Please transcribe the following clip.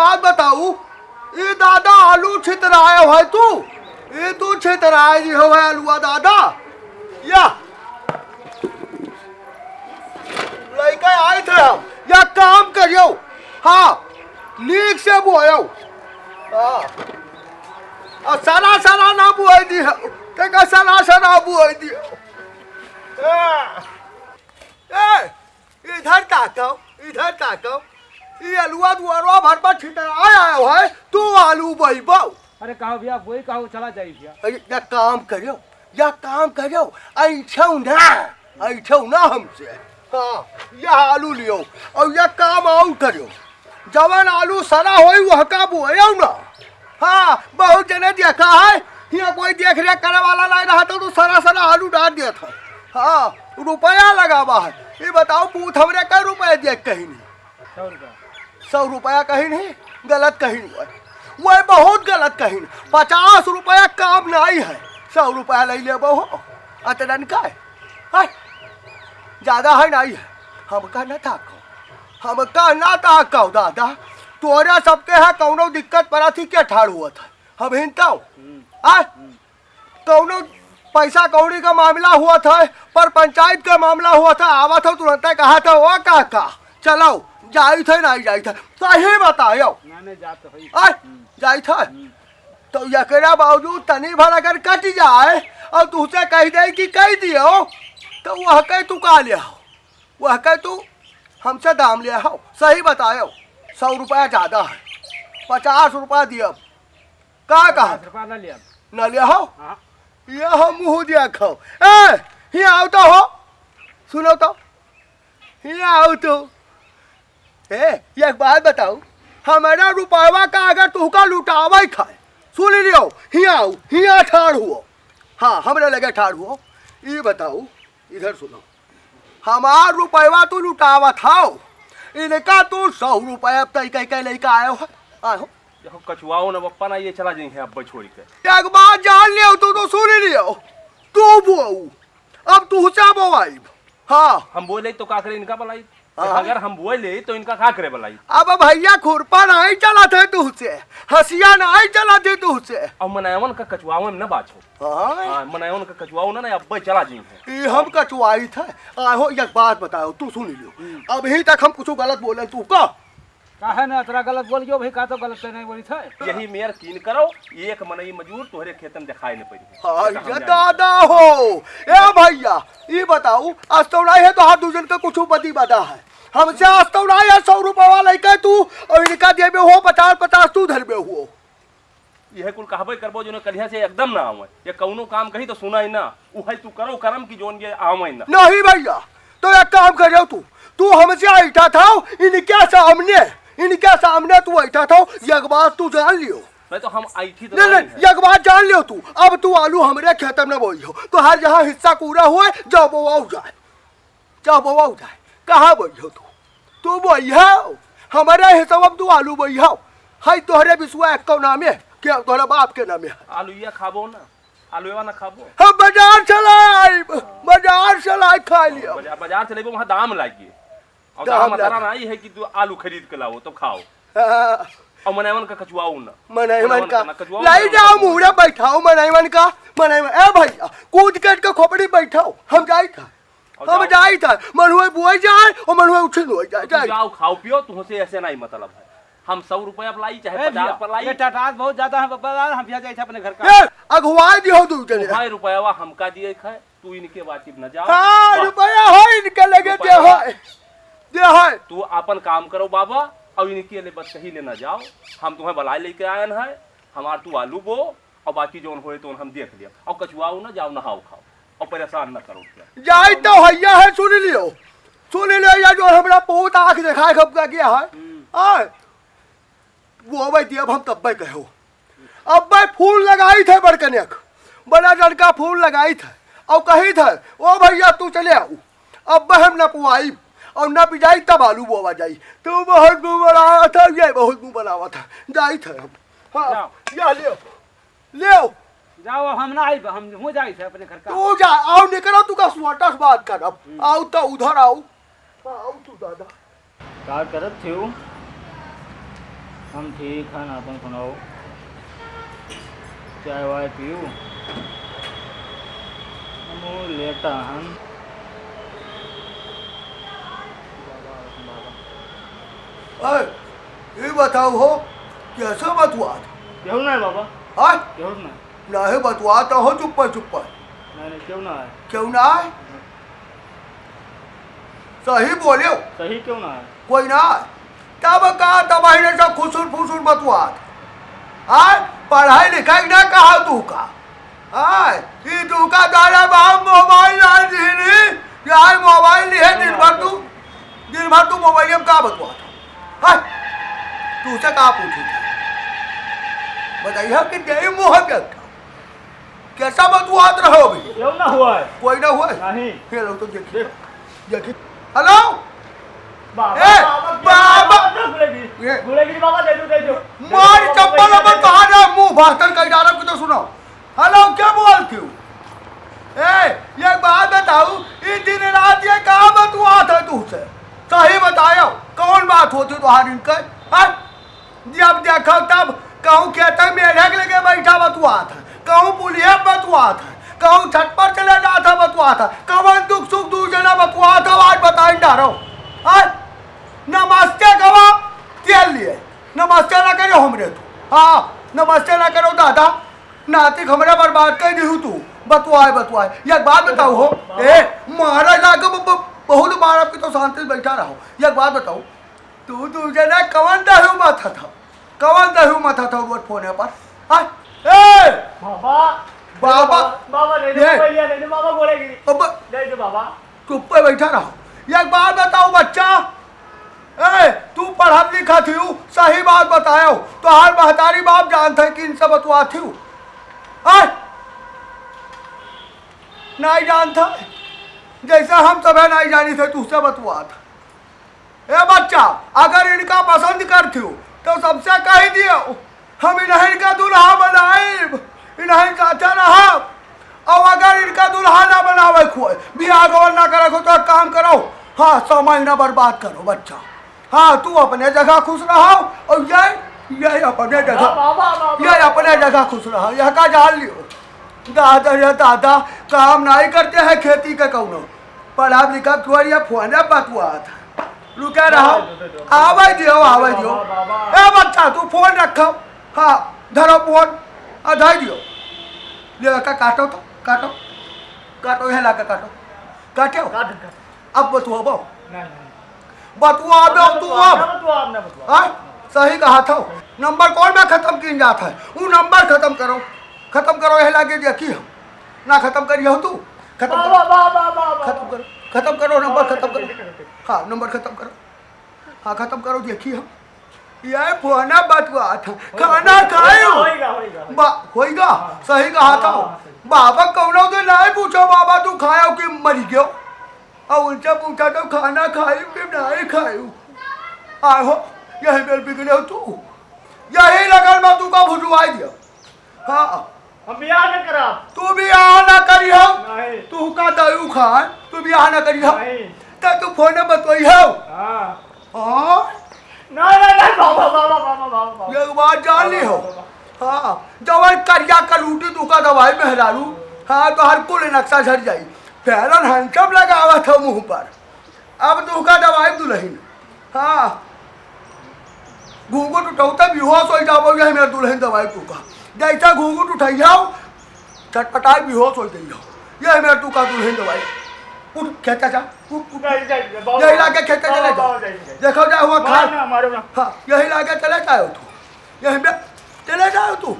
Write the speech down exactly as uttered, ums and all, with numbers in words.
बात बताऊ, ई दादा आलू छितराए है तू, ई तू छितराए जी हो है आलूआ दादा। या लइका आए थे हम, या काम करियो, हाँ, नीक से बोयो, हाँ, और सरा सरा ना बोए दी हो, ते का सरा सरा बोए दी हो। हाँ। ए, इधर ताकव, इधर ताकव। ई अलुआ दुआरवा भर पर छितराए आयो है, तू आलू बइबो। अरे कहो भैया, वही कहो, चला जाई भैया। अरे, या काम करो, या काम करो, ऐठो ना, ऐठो ना हमसे। हाँ, या आलू लियो, और या काम और करो। जवन आलू सड़ा होई, वह का बोयो ना। हाँ, बहुत जने देखा है, हियाँ कोई देख रेख करे वाला नहीं रहता, तो सड़ा सड़ा आलू डाल देत है। हाँ, रुपया लगावा है। ये बताओ, पूत हमरे कै रुपया दिए कहीं नहीं? सौ रुपया। सौ रुपया कहीं नहीं, गलत कहीं नहीं है। वह बहुत गलत कहीं। पचास रुपया काम नहीं है, सौ रुपया ले लेबो हो। अतरन का है? हैं? ज्यादा है नहीं है। हमका ना ताको, हमका ना ताको दादा। तोरा सबके है कौनो दिक्कत पड़ा थी क्या ठाड़ हुआ था? हम हिनताओ। हम्म। आ? हम्म। कौनो पैसा कौड़ी का मामला हुआ था, पर पंचायत का मामला हुआ था, आवत हो तुरंत कहा था, "ओ काका, चलो, जाई थे, नहीं जाई थे।" सही बतायो। ना, नहीं, जात होई। आ? हम्म। जाई थे। हम्म। तो एकरा बावजूद तनी भर अगर कट जाए और तुझसे कह दे कि कह दियो, तो वह कह तू का ले आओ, वह कह तू हमसे दाम ले आओ। सही बतायो, सौ रुपया ज्यादा है, पचास रुपया दियो। का कहा? पचास रुपया ना लिया। ना लिया हो? हाँ। ये हम मुँह दिया खाओ। ए, हियाँ आओ तो हो। सुनो तो। हियाँ आओ तो। ए, एक बात बताओ। हमारा रुपयवा का अगर तुहका लुटावे खाए। सुन लियो। हियाँ आओ। हियाँ ठाड़ हुओ। हाँ, हमरे लगे ठाड़ हुओ। ये बताओ। इधर सुनो। हमार रुपयवा तू लुटावत हौ, इनका तू सौ रुपया तय कह के लेके आयो है, आयो। देखो कचुआओ न बप्पा ना, ये चला जाई है अब छोड़ के। एक बात जान लियो, तू तो सुन लियो, तू बोऊ, अब तू से बोआइब। हाँ। हम बोले तो का करे इनका भलाई? हाँ। अगर हम बोए ले तो इनका का करे भलाई? अब भैया खुरपा नहीं चलत है तुहसे, हसिया नहीं चलत है तुहसे। अब मनयवन का कचुआवे में न बाछो। हाँ। हाँ, मनयवन का कचुआओ ना, ना, अब्बे चला जी है। ई हम कचुआई था। आहो, एक बात बताओ, तू सुन लियो। हम्म। अभी तक हम कुछ गलत बोले तू का? काहे ना इतना गलत बोल गयो भाई, का तो गलत नहीं बोली था। यही मेर कीन करो, एक मनई मजूर तोहरे खेतन दिखाई न पड़ी। हाँ, ये ये तो दादा हो। ए भैया, ई बताऊ, अस्तौराई है तो हाथ दूजन का कुछ बदी बदा है। हमसे अस्तौराई है सौ रुपया वाला लेके तू, और इनका देबे हो पचास, पचास तू धरबे हो। यह कुल कहबे करबो, जोने कलिया से एकदम ना आवे। ये कौनो काम कही तो सुना ही ना। उहे तू करो करम की जोन ये आवे ना। नहीं भैया, तो एक काम करियो तू, तू हमसे ऐठा था, इनके सामने, इनके सामने तू ऐठा था, एक बात तू जान लियो। नहीं तो हम ऐठी तो नहीं, नहीं, नहीं है। एक बात जान लियो तू, अब तू आलू हमरे खेत में बोई हो, तो हर जहाँ हिस्सा पूरा हुए, जब वो जाए, जब वो जाए, कहाँ बोई हो तू? तू बोई हो, हमारे हिस्सा में तू आलू बोई हो, है तोहरे बिसुआ एक कौ नामे, के तोहरे बाप के नामे है। आलू ये खाबो ना, आलूवा ना खाबो। हम बाजार से लाई, बाजार से लाई खा लियो। बाजार, बाजार से लेबो, वहाँ दाम लागी। और दाम दाम अतरा लागी। नहीं है कि तू आलू खरीद के लाओ तो खाओ। हाँ। और मनैवन का कचुआओ ना। मनैवन मनैवन का। का ना कचुआओ, लाई मनैवन जाओ, का मुहरे बैठाओ मनैवन का, मनैवन। ए भैया, कूद कट के खोपड़ी बैठाओ, हम जाई था। और हम जाओ। जाई था, मनहुए बुआई जाए और मनहुए उछिन हो जाए, तू जाए। जाओ, खाओ पियो, तुमसे ऐसे नहीं मतलब है। हम सौ रुपया पर लाई, चाहे ए पचास भैया, पर लाई। ये टटास बहुत ज्यादा है, बाबा, हम भैया जाए थे अपने घर का। ए, अगुवाई दियो दू जने। तुम्हारे रुपया हमका दिए खाए। तू इनके बातचीत न जाओ। हाँ, बस। रुपया हो इनके लगे दे रुपया। है, दे है। तू आपन काम करो बाबा, और इनके लिए बस सही ले न जाओ। हम तुम्हें बलाए लेके आयन है, हमार तू आलू बो, और बाकी जौन होए तो हम देख लिया। और कचुआओ न जाओ, नहाओ खाओ, और परेशान न करो क्या। जाई तो हैया है, सुन लियो, सुन लियो, या जो हमरा बहुत आँख दिखाए खपका गया है। हम्म। हाँ। बोवै दिया, अब हम तब्बै कहो। अब्बै फूल लगाई थे बड़कनेक, बड़ा लड़का फूल लगाई थे, और कही थे, "ओ भैया, तू चले आओ, अब्बै हम नपवाई, और नप जाई तब आलू बोवा जाई।" तू बहुत मुँह बनावा था, ये बहुत मुँह बनावा था, जाई थे हम। हाँ, जाओ। या लियो, लियो। जाओ, अब हम ना आइब, हम हो जाई थे अपने घर का। तू जा, आओ निकलो, तू का सुअटा से बात कर, अब हम्म। आओ तो उधर आओ, आओ तू दादा। का करत थे हो? हम ठीक हन, आपन सुनाओ। चाय वाय पीऊ? हमहू लेटा हन। ए, ई बताओ हो, कैसे बतुआत? केहू ना है बाबा। हाँ? केहू ना है। नाहीं बतुआत हो, चुप्पा चुप्पा। नहीं, नहीं, केहू ना है। केहू ना है? सही बोलियो। सही केहू ना है? कोई ना है। तब का तब ही सब खुसुर फुसुर बतुआत। आय, पढ़ाई लिखाई ना कहा तू का? आय, ई तू का दादा बाप मोबाइल ना दीनी, यार मोबाइल लिए दिन भर तू, दिन भर तू मोबाइल में का बतुआत हो? आय, तू से का पूछी थी? बताइए कि दे मुँह पे उठा। कैसा बतुआत रहो अभी? केहू ना हुआ है। कोई ना हुआ है? नहीं। ये लो तो देखिए। देख। देखिए। हेलो? बाबा, ए, बाबा, बाबा। बाबा, गुड़ेगिरी, ये। गुड़ेगिरी बाबा, दे दो, दे दो। मार दे दो, चप्पल बाबा, अब दे दो। कहाँ जा? मुंह भाषण का इशारा को तो सुनो। हेलो, क्या बोलती हूँ? ए, ये बात बताओ, ये दिन रात ये कहाँ बतुआत है तुझसे? सही बतायो, कौन बात होती तुम्हारी इनके? हाँ? जब देखो तब कहूँ खेते में मेढक लेके बैठा बतुआत है, कहूँ पुलिया बतुआत है, कहूँ छत पर चले जात है बतुआत है, कवन दुख सुख दू जना बतुआत है, आज बताई डारो। आज नमस्ते गवा तेल लिए, नमस्ते ना करो हमरे तू, हाँ, नमस्ते ना करो दादा, नातिक हमरे बर्बाद कर दी तू, बतुआए बतुआए। एक बात बताओ हो, ए, महाराज लागे ब-, ब-, बहुत बार आपकी तो शांति से बैठा रहो। एक बात बताओ, तू दूजे ने कवन दहू माथा था? कवन दहू माथा था रोज फोने पर? हाँ? ए! बाबा! बाबा! बाबा, दे दे ये! मोबाइल, दे दे बाबा, गोड़े गिरी। अब दे दे बाबा। चुप्पे बैठा रहो। एक बात बताओ बच्चा, ए, तू पढ़त लिखत हियो, सही बात बतायो, तोहार महतारी बाप जानत है कि इनसे बतुआत हियो? हाँ? नहीं जानत है? जैसे हम सभे नहीं जानी थे, तुझसे बतुआत है। ए बच्चा, अगर इनका पसंद करथियो, तो सबसे कह दियो, हम इन्हन का दुल्हा बनाइब, इन्हन साथे रहब। और अगर इनका दुल्हा ना बनावे खोए, बियाह गवन ना करे खोए, तो एक काम करो, हाँ, सौ महीना बर्बाद करो बच्चा। हाँ, तू अपने जगह खुश रहो, और ये, ये अपने जगह, बाबा, बाबा, ये अपने जगह खुश रहो, यह का जान लियो। दादा रे दादा, काम नहीं करते हैं खेती के कौनो। पढ़ा लिखा थोड़ी है, फोन है, बतुआ था। रुके रहो। दे दो, दे दो। आवे दियो, आवे दियो। बाबा, बाबा। ए बच्चा, तू फोन रखो। हाँ, धरो फोन। आ, धर दियो। ले का काटो तो, काटो। काटो, ये ला के काटो। काटो। काट, काट। अब बतुआबो। नहीं, नहीं। बतुआबो ना तू बतुआ, अब। ना बतुआ, ना बतुआ। हाँ? सही कहा था। नंबर कौन में खत्म किन जात है? वो नंबर खत्म करो। खत्म करो, यह लागे देखी हम। ना खत्म करियो तू। खत्म करो। वाह, वाह, वाह, वाह, वाह, वाह। खत्म करो। खत्म करो, नंबर वाह, खत्म करो। खत्म करो। हाँ, नंबर खत्म करो। हाँ, खत्म करो, देखी हम। ये फोना बतुआ था। होइगा, खाना होइगा, खायो? होइगा, होइगा, होइगा। बा-, होइगा? हाँ। सही कहा था। हाँ, सही। बाबा कौनो दिन नहीं पूछो, बाबा तू खायो कि मरी गयो? और उनसे पूछा तो खाना खाई कि नहीं खाई? आहो, यही बेर बिगड़े हो तू। यही लगन में तू का भुजवाई दिया। हाँ। हम बियाह न करब। तू बियाह न करिहो। नहीं। तू का दयू खान, तू बियाह न करिहो। नहीं। तो तू फोन में बतोई हो। हाँ। हाँ? नहीं, नहीं, नहीं, बाबा, बाबा। ये बात जान ली हो। बाबा, बाबा। हाँ, जवन करिया का लूटी तू का दवाई मेहरारू। हाँ, तो हर कुल नक्शा झड़ जाई। Fair and handsome लगावा था मुंह पर। अब तू का दवाई दुल्हन। हाँ। घूंघट उठाऊ तब बेहोश हो जाबो, यही मेरा दुल्हन दवाई तू का। जैसा घूंघट उठाई जाओ, छटपटाई बेहोश हो जाई हो। यही मेरा तू का दुल्हन दवाई। उठ, खेते जा, उठ, उठ। नहीं, नहीं, नहीं, बाबा, यही लाके खेते बाबा, चले जाओ। बाबा, नहीं, नहीं। देखो जा हुआ बाबा, खा। ना मारो ना। हाँ, यही लाके चले जाओ तू। यही में चले जाओ तू।